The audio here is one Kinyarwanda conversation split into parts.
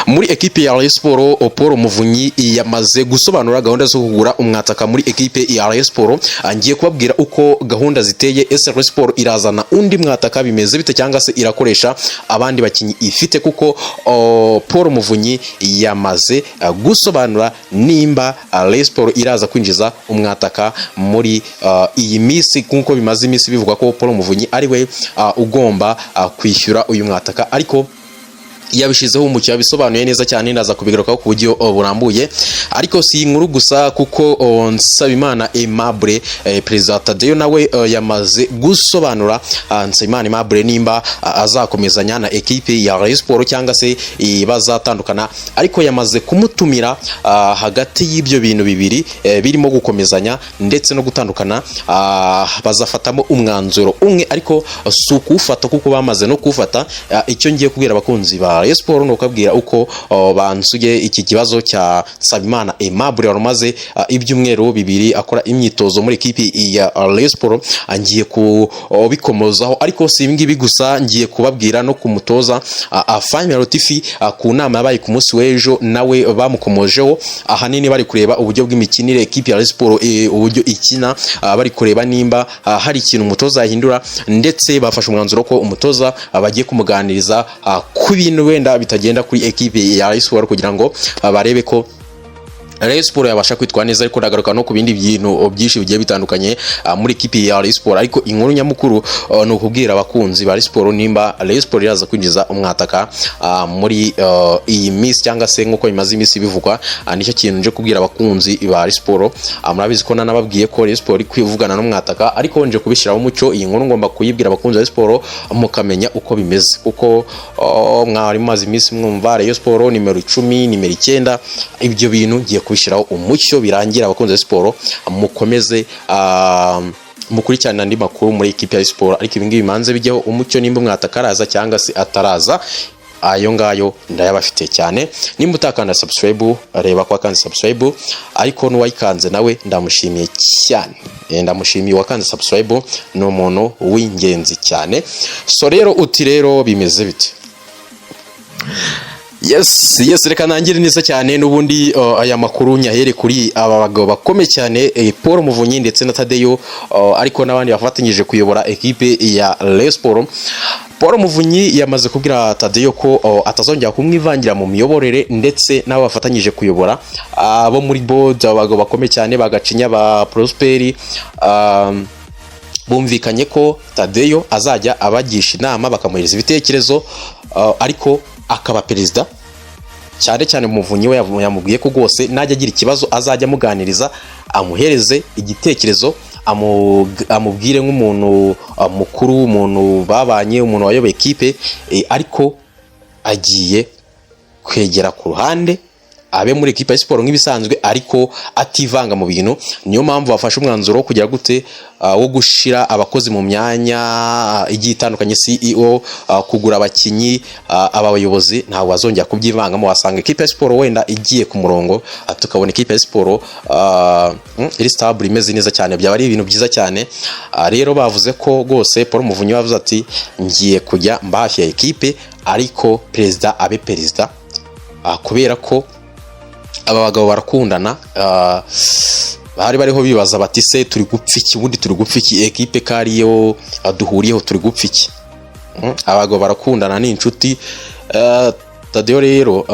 Muri ekipe ya Rayon Sport, Paul Muvunyi yamaze gusobanura gahunda zo kugura umwataka muri ekipe ya Rayon Sport. Ngiye kubabwira uko gahunda ziteye. Ese Rayon Sport irazana undi mwataka, bimeze bite, cyangwa se irakoresha abandi bakinnyi ifite? Kuko Paul Muvunyi yamaze gusobanura nimba Rayon Sport iraza kwinjiza umwataka muri iyi minsi, nk'uko bimaze iminsi bivugwa ko Paul Muvunyi ari we ugomba kwishyura uyu mwataka, ariko yabishizeho umucyo, yabisobanuye neza cyane. Ndaza kubigarukaho ku buryo burambuye. Ariko si inkuru gusa, kuko Nsabimana Aimable, perezida Tadeyo, nawe yamaze gusobanura, Nsabimana Aimable, nimba azakomezanya na ekipe ya Rayon Sport cyangwa se bazatandukana, ariko yamaze kumutumira. Hagati y'ibyo bintu bibiri birimo gukomezanya ndetse no gutandukana, bazafatamo umwanzuro umwe, ariko si ukuwufata kuko bamaze no kuwufata. Icyo ngiye kubwira abakunzi ba Rayon Sport ni ukabwira uko banzuye iki kibazo cya Nsabimana Aimable wari umaze ibyumweru 2 akora imyitozo muri ekipi ya Rayon Sport. Ngiye kubikomozaho, ariko si ibingibi gusa, ngiye kubabwira no ku mutoza Afahmia Lotfi. Ku nama yabaye ku munsi w'ejo, nawe bamukomojeho, ahanini bari kureba uburyo bw'imikinire ekipi ya Rayon Sport, uburyo ikina, bari kureba nimba hari ikintu umutoza yahindura, ndetse bafashe umwanzuro ko umutoza bagiye kumuganiriza ku bintu wenda bitagenda kuri ekipe ya Rayon Sport, kugira ngo barebe ko Rayon Sport yabasha kwitwara neza. Ariko ndagaruka no ku bindi bintu byinshi bigiye bitandukanye muri ekipi ya Rayon Sport. Ariko inkuru nyamukuru ni ukubwira abakunzi ba Rayon Sport nimba Rayon Sport iraza kwinjiza umwataka muri iyi minsi, cyangwa se nk'uko bimaze iminsi bivugwa. Nicyo kintu nje kubwira abakunzi ba Rayon Sport. Murabizi ko nanababwiye ko Rayon Sport iri kwivugana n'umwataka, ariko nje kubishyiraho umucyo. Iyi nkuru ngomba kuyibwira abakunzi ba Rayon Sport mukamenya uko bimeze, kuko mwari mumaze iminsi mwumva Rayon Sport nimero 10, nimero 9. Ibyo bintu ngiye kubishyiraho umucyo birangira. Abakunzi ba siporo, mukomeze mukurikirane andi makuru muri ekipi ya siporo, ariko ibi ngibi bimanze bijyeho umucyo, nimba umwataka araza cyangwa se ataraza. Ayo ngayo ndayabafitiye cyane. Nimba utakanda subscribe, reba ko wakanze subscribe, ariko n'uwayikanze nawe ndamushimiye cyane. Ndamushimiye uwakanze subscribe, ni umuntu w'ingenzi cyane. So rero uti rero bimeze bite? Yes, reka nangire neza cyane n'ubundi aya makuru nyahere kuri aba bagabo bakomeye cyane, Paul Muvunyi ndetse na Tadeyo, ariko n'abandi bafatanyije kuyobora ekipe ya Rayon Sport. Paul Muvunyi yamaze kubwira Tadeyo ko atazongera kumwivangira mu miyoborere, ndetse n'abo bafatanyije kuyobora bo muri board, abagabo bakomeye cyane bagacinya ba Prosperi, bumvikanye ko Tadeyo azajya abagisha inama, bakamuhereza ibitekerezo, ariko akaba perezida. Cyane cyane Muvunyi we yamubwiye ko rwose najya agira ikibazo azajya amuganiriza, amuhereze igitekerezo, amubwire nk'umuntu mukuru, umuntu babanye, umuntu wayoboye ekipe, ariko agiye kwegera ku ruhande, abe muri ekipa ya siporo nk'ibisanzwe, ariko ativanga mu bintu. Niyo mpamvu bafashe umwanzuro wo kugira gute, wo gushira abakozi mu myanya igiye itandukanye, CEO, kugura abakinnyi, aba bayobozi ntabwo bazongera kubyivangamo. Wasanga ekipa ya siporo wenda igiye ku murongo, tukabona ekipa ya siporo iri stable, imeze neza cyane, byaba ari ibintu byiza cyane. Rero bavuze ko rwose Paul Muvunyi yavuze ati: "Ngiye kujya mba hafi ya ekipe, ariko perezida abe perezida," kubera ko aba bagabo barakundana. Bari bariho bibaza bati: "Se turi gupfa iki? Ubundi turi gupfa iki? Ekipe ko ariyo duhuriyeho, turi gupfa iki?" Abagabo barakundana, ni inshuti. Tadeyo rero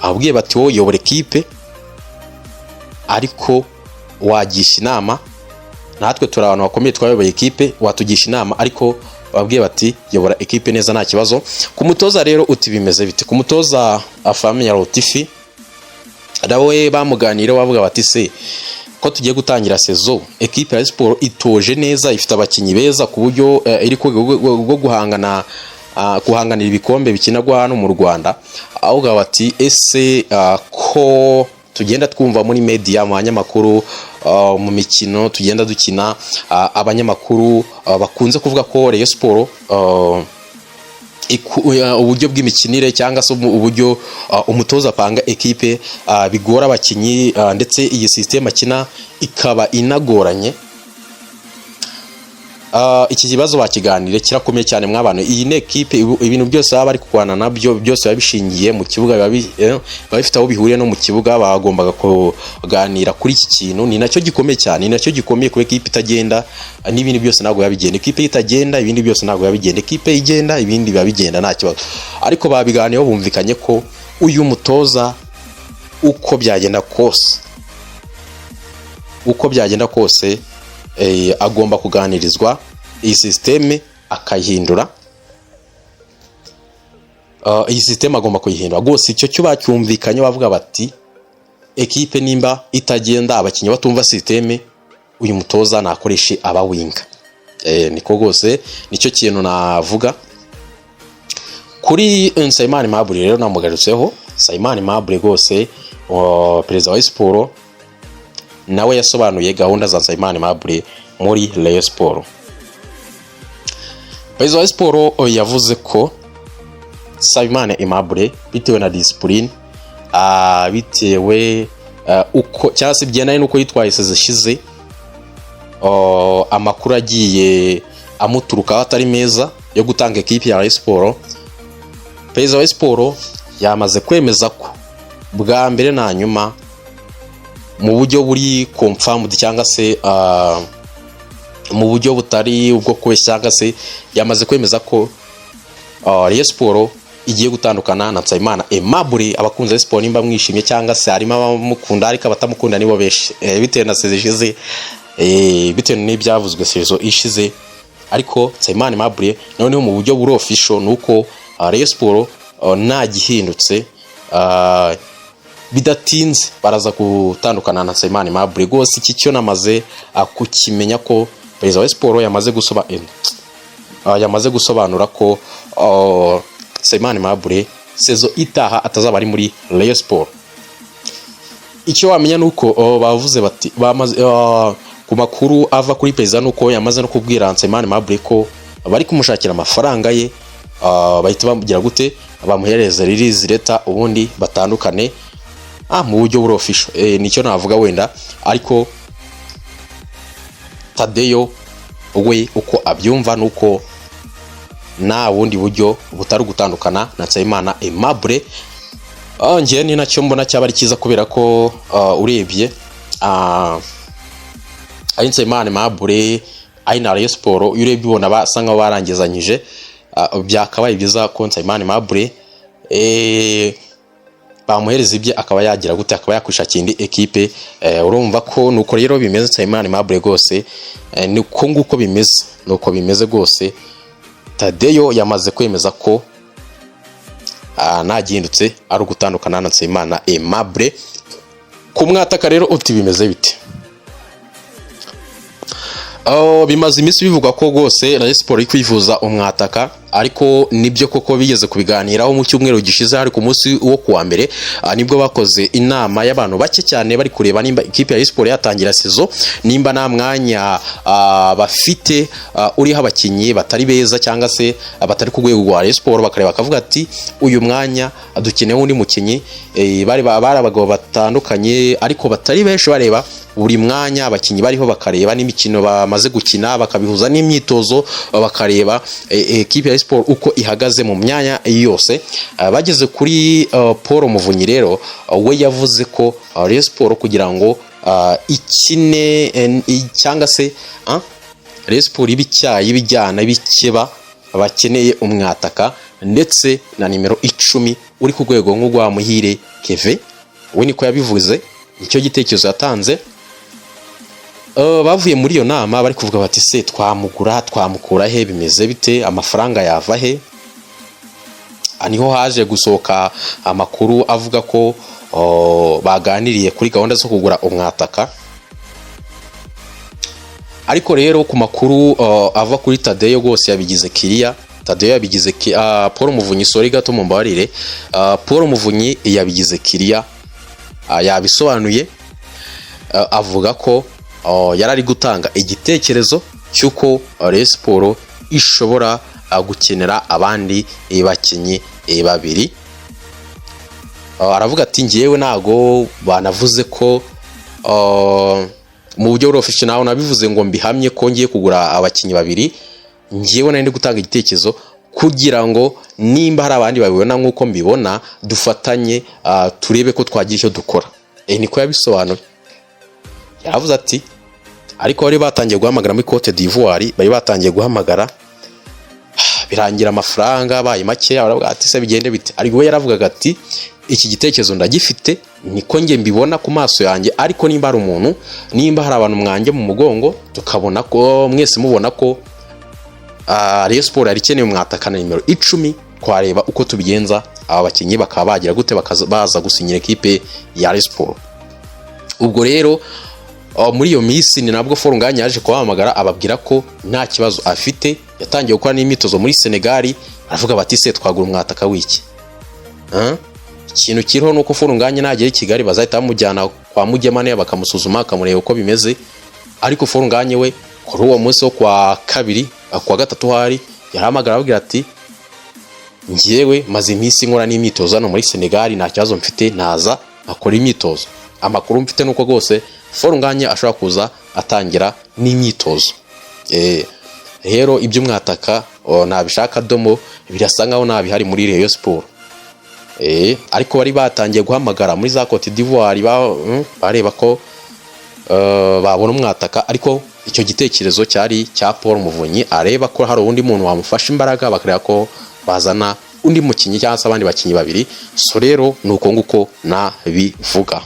ababwiye bati: "Wowe yobora ekipe, ariko wagisha inama, natwe turi abantu bakomeye twayoboye ekipe, watugisha inama." Ariko babwiye bati: "Yobora ekipe neza, nta kibazo." Ku mutoza rero uti bimeze bite? Ku mutoza Afahmia Lotfi nawe bamuganira, bavuga bati: "Se ko tugiye gutangira saison, ekipe ya siporo itoje neza, ifite abakinnyi beza ku buryo iri ku rwego rwo guhangana, guhanganira ibikombe bikinagwa hano mu Rwanda," ahubwo bati: "Ese ko tugenda twumva muri media, mu banyamakuru, mu mikino tugenda dukina, abanyamakuru bakunze kuvuga ko Rayon Sport uburyo bw'imikinire cyangwa se uburyo umutoza apanga ekipe bigora abakinnyi, ndetse iyi system akina ikaba inagoranye." Iki kibazo bakiganire, kirakomeye cyane mwabana. Iyi ni ekipe, ibintu byose baba bari kurwana nabyo byose biba bishingiye mu kibuga, biba bifite aho bihuriye no mu kibuga. Bagombaga kuganira kuri iki kintu, ni nacyo gikomeye cyane, ni nacyo gikomeye kuba ekipe itagenda n'ibindi byose ntabwo biba bigenda. Ekipe itagenda, ibindi byose ntabwo biba bigenda. Ekipe igenda, ibindi biba bigenda nta kibazo. Ariko babiganiyeho, bumvikanye ko uyu mutoza uko byagenda kose, uko byagenda kose, agomba kuganirizwa, iyi système akayihindura. Iyi système agomba kuyihindura rwose. Icyo cyo bacyumvikanye, bavuga bati ekipe nimba itagenda, abakinnyi batumva système, uyu mutoza nakoreshe abawinga. Niko rwose, nicyo kintu navuga kuri Nsabimana Aimable. Rero namugarutseho Nsabimana Aimable rwose, perezida wa siporo nawe yasobanuye gahunda za Nsabimana Aimable muri Rayon Sport. Perezida wa siporo yavuze ko Nsabimana Aimable, bitewe na discipline, bitewe uko cyangwa se bigendanye n'uko yitwaye saison ishize, amakuru agiye amuturukaho atari meza yo gutanga ekipi ya Rayon Sport, perezida wa siporo yamaze kwemeza ko bwa mbere na nyuma, mu buryo buri confirmed cyangwa se mu buryo butari ubwo kubeshya, cyangwa se yamaze kwemeza ko Rayon Sport igiye gutandukana na Nsabimana Aimable. Abakunzi ba siporo nimba mwishimye, cyangwa se harimo abamukunda ariko abatamukunda nibo benshi, bitewe na saison ishize, bitewe n'ibyavuzwe saison ishize. Ariko Nsabimana Aimable noneho mu buryo buri official ni uko Rayon Sport nta gihindutse, bidatinze baraza gutandukana na Nsabimana Aimable rwose. Iki cyo namaze kukimenya ko perezida wa siporo yamaze gusobanura ko Nsabimana Aimable saison itaha atazaba ari muri Rayon Sport. Icyo wamenya ni uko bavuze bati bamaze, ku makuru ava kuri perezida, ni uko yamaze no kubwira Nsabimana Aimable ko bari kumushakira amafaranga ye, bahita bamugira gute, bamuhereza release letter, ubundi batandukane mu buryo buri official. Nicyo navuga wenda. Ariko Tadeyo we uko abyumva ni uko nta bundi buryo butari ugutandukana na Nsabimana Aimable. Njyewe ni nacyo mbona cyaba ari cyiza, kubera ko urebye ari Nsabimana Aimable, ari na Rayon Sport, iyo urebye ubona basa nkaho barangizanyije. Byakabaye byiza ko Nsabimana Aimable bamuhereza ibye, akaba yagira gute, akaba yakwishakira indi ekipe. Urumva ko nuko rero bimeze. Nsabimana Aimable rwose, niko nguko bimeze, nuko bimeze rwose. Tadeyo yamaze kwemeza ko ntagihindutse ari ugutandukana na Nsabimana Aimable. Ku mwataka rero uti bimeze bite? Oh, bimaze iminsi bivugwa ko rwose Rayon Sport iri kwifuza umwataka, ariko nibyo koko bigeze kubiganiraho mu cyumweru gishize, hari ku munsi wo kuwa mbere, nibwo bakoze inama y'abantu bake cyane, bari kureba nimba ikipe ya Rayon Sport yatangira saison, nimba nta mwanya bafite uriho abakinnyi batari beza cyangwa se batari ku rwego rwa Rayon Sport, bakareba bakavuga ati uyu mwanya dukeneye undi mukinnyi. Bari abagabo batandukanye ariko batari benshi, bareba buri mwanya abakinnyi bariho, bakareba n'imikino bamaze gukina, bakabihuza n'imyitozo, bakareba ekipe ya Sport uko ihagaze mu myanya yose. Bageze kuri Paul Muvunyi rero, we yavuze ko Rayon Sport kugira ngo ikine cyangwa se Rayon Sport ibe icyayi ibijyana ibikeba, bakeneye umwataka ndetse na nimero 10 uri ku rwego nk'urwa Muhire Keve. We niko yabivuze, nicyo gitekerezo yatanze. Bavuye muri iyo nama bari kuvuga bati se twamugura, twamukura he, bimeze bite, amafaranga yava he? Niho haje gusohoka amakuru avuga ko baganiriye kuri gahunda zo kugura umwataka. Ariko rero ku makuru ava kuri Tadeyo rwose yabigize kiriya, Tadeyo yabigize Paul Muvunyi, sorry gato mumbabarire, Paul Muvunyi yabigize kiriya, yabisobanuye, avuga ko yari ari gutanga igitekerezo cy'uko Rayon Sport ishobora gukenera abandi bakinnyi babiri. Aravuga ati ngewe ntago banavuze ko Mu buryo buri official nawe nabivuze ngo mbihamye ko ngiye kugura abakinnyi babiri. Ngewe nari ndi gutanga igitekerezo kugira ngo nimba hari abandi babibona nk'uko mbibona, dufatanye, turebe ko twagira icyo dukora. Niko yabisobanuye. Yaravuze ati ariko bari batangiye guhamagara muri Cote d'Ivoire, bari batangiye guhamagara, birangira amafaranga abaye makeya. Baravuga ati: "Se bigende bite?" Ariko we yaravugaga ati: "Iki gitekerezo ndagifite, niko njye mbibona ku maso yanjye, ariko nimba hari umuntu, nimba hari abantu mwanjye mu mugongo, tukabona ko mwese mubona ko Rayon Sport yari ikeneye umwataka na nimero 10, twareba uko tubigenza, aba bakinnyi bakaba bagira gute, bakaza baza gusinyira ekipe ya Rayon Sport." Ubwo rero muri iyo minsi ni nabwo Fall Ngagne yaje kubahamagara, ababwira ko nta kibazo afite, yatangiye gukora n'imyitozo muri Senegal. Baravuga bati: "Se twagura umwataka w'iki?" Huh? Ikintu kiriho ni uko Fall Ngagne nagera i Kigali bazahita bamujyana kwa Mugemane, bakamusuzuma, bakamureba uko bimeze. Ariko Fall Ngagne we kuri uwo munsi wo kwa kabiri, kwa gatatu hari yarahamagara, ababwira ati: "Njyewe maze iminsi nkora n'imyitozo hano muri Senegal, nta kibazo mfite, naza nkakora imyitozo." Amakuru mfite nuko rwose Fall Ngagne ashobora kuza atangira n'imyitozo. Rero iby'umwataka, oh, ntabishaka domo, birasa nkaho ntabihari muri Rayon Sport. Ariko bari batangiye guhamagara muri za Cote d'Ivoire, bareba ko babona umwataka. Ariko icyo gitekerezo cyari cya Paul Muvunyi, areba ko hari undi muntu wamufasha imbaraga, bakareba ko bazana undi mukinnyi cyangwa se abandi bakinnyi babiri. So rero ni uko nguko nabivuga.